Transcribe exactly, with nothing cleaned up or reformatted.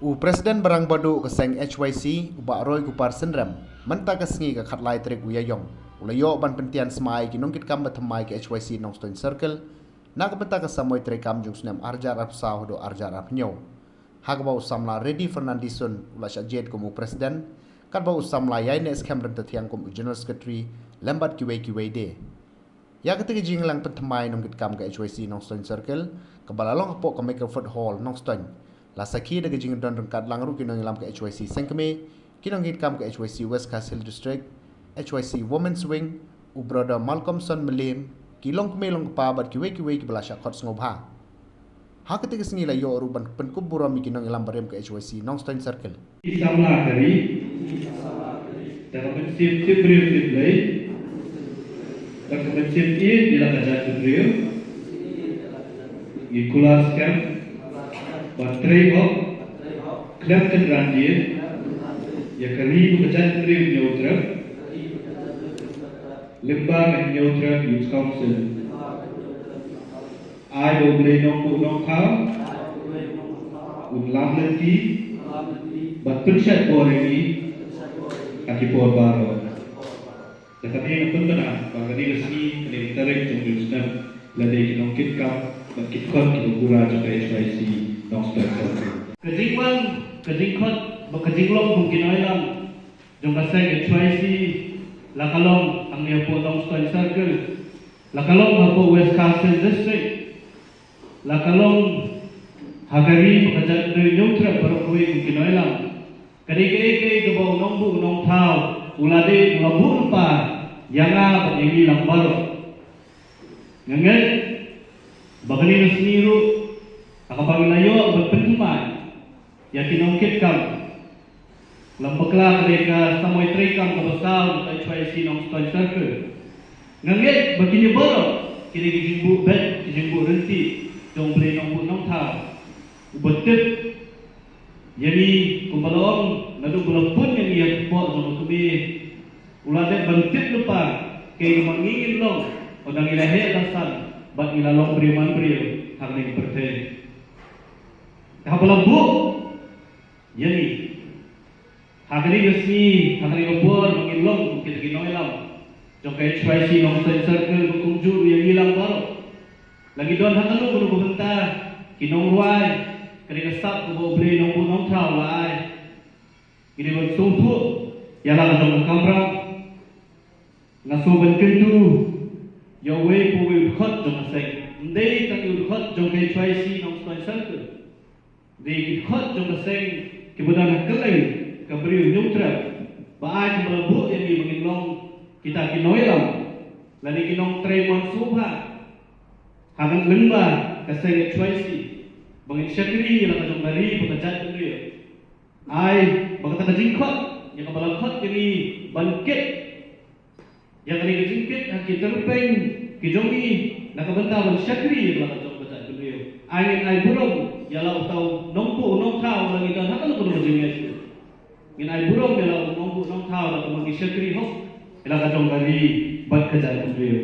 U President Barang Baduh ka seng H Y C, u Bah Roy Kupar Synrem, mynta ka sngi ka khatlai tarik u Ïaïong, u la ïoh ban pyntian smai ki nongkitkam ba thymmai ka H Y C Nongstoiñ Circle, na ka bynta ka samoi treikam jong u snem arhajar arphew saw haduh arhajar arphew hynñiew. Ha kaba u samla Reddy Fernandes Soon u la shah jied kum u President, katba u samla Ïaineh Skhem Ryntathiang kum u General Secretary, lem bad kiwei kiwei de. Ïa kata ka jingïalang pynthymmai nongkitkam ka H Y C Nongstoiñ Circle, kaba la long hapoh ka Makerford Hall, Nongstoiñ, la sakhi da ka jingdon ryngkat lang ruh ki nongïalam ka H Y C Sengkmie, ki nongkitkam ka H Y C West Khasi Hills District, H Y C Women's Wing, u Brother Malcolmson Mylliem, ki longkmie longkpa bad kiwei kiwei kiba la shah khot sngewbha. Ha kata ka sngi la ïoh ruh ban pynkup burom ïa ki nongïalam barim ka H Y C Nongstoiñ Circle. Ki samla ka ri, da ka mynsiem tip briew tip Blei, da ka mynsiem ïeit ïa la ka jaitbynriew, ngi kular skhem ban trei hok khlem kynran ïa ka ri bad ka jaitbynriew Hynñiewtrep, lyngba ka Hynñiewtrep Youth Council. Ai ba U Blei Nongbuh Nongthaw un lam lynti bad pynshait bor ïa ngi ha ki por baroh. Da kane nga pynbna ba kane ka sngi, kane ka tarik jong u snem, la dei ki nongkitkam bad ki dkhot kiba pura jong ka H Y C Nongstoiñ Circle. Ka jingwan, ka jingkhot bad ka jinglong kum ki nongïalam jong ka seng H Y C, la ka long hangne hapoh Nongstoiñ Circle, la ka long hapoh West Khasi Hills District, la ka long ha ka ri bad ka jaitbynriew Hynñiewtrep baroh kawei kum ki nongïalam. Ka dei kaei kaei kaba U Nongbuh U Nongthaw u la dei, u la buh lypa ïa nga bad ïa ngi lang baroh. Nga ngeit ba kane ka sngi ruh, ha kaba ngi la ïoh ban pynthymmai ïa ki nongkitkam, lem bakla ka dei ka samoi treikam kaba saw ka H Y C Nongstoiñ Circle. Nga ngeit ba kine baroh ki dei ki jingbuh beit, ki jingbuh ryntih jong U Blei Nongbuh Nongthaw, uba tip ïa ngi kumba la ong, naduh ba la pun ïa ngi ha ka kpoh jong ka kmie, u la dep ban tip lypa kaei kaba ngi ngin long, ynda ngi la heh la san bad ngi la long briew man briew hangne ha pyrthei. Haba la buh ïa ngi ha kane ka sngi, ha kane ka por, ba ngin long kum kita ki nongïalam jong ka H Y C Nongstoiñ Circle, ba kumjuh ïa ngi lang baroh, la ngi don ha kano kano ka bynta ki nongrwai, ka dei ka sap kaba U Blei Nongbuh Nongthaw u la ai. Ngi dei ban sngewthuh ïa la ka jong ka kamram. Nga sngew ban kyntu ïa uwei pa uwei u dkhot jong ka seng, ym dei tang ïa u dkhot jong ka H Y C Nongstoiñ Circle, dei ki dkhot jong ka seng kiba don ha kylleng ka briew Hynñiewtrep, ba ai, kiba la buh ïa ngi ba ngin long kita ki nongïalam lane ki nongtrei mon sngewbha ha ka lyngba ka seng H Y C, ba ngin shakri ïa la ka jong ka ri bad ka jaitbynriew. Ai ba kata ka jingkhot ïa kaba la khot ïa ngi ban kit ïa kane ka jingkit ha ki tyrpeng ki jong ngi na ka bynta ban shakri ïa la ka jong ka jaitbynriew. Ai ngin ai burom ïa la uta u Nongbuh Nongthaw, la ngi don ha kano kano ka jingngeit, ngin ai burom ïa la u Nongbuh Nongthaw, la ka ban ngi shakri hok ïa la ka jong ka ri bad ka jaitbynriew.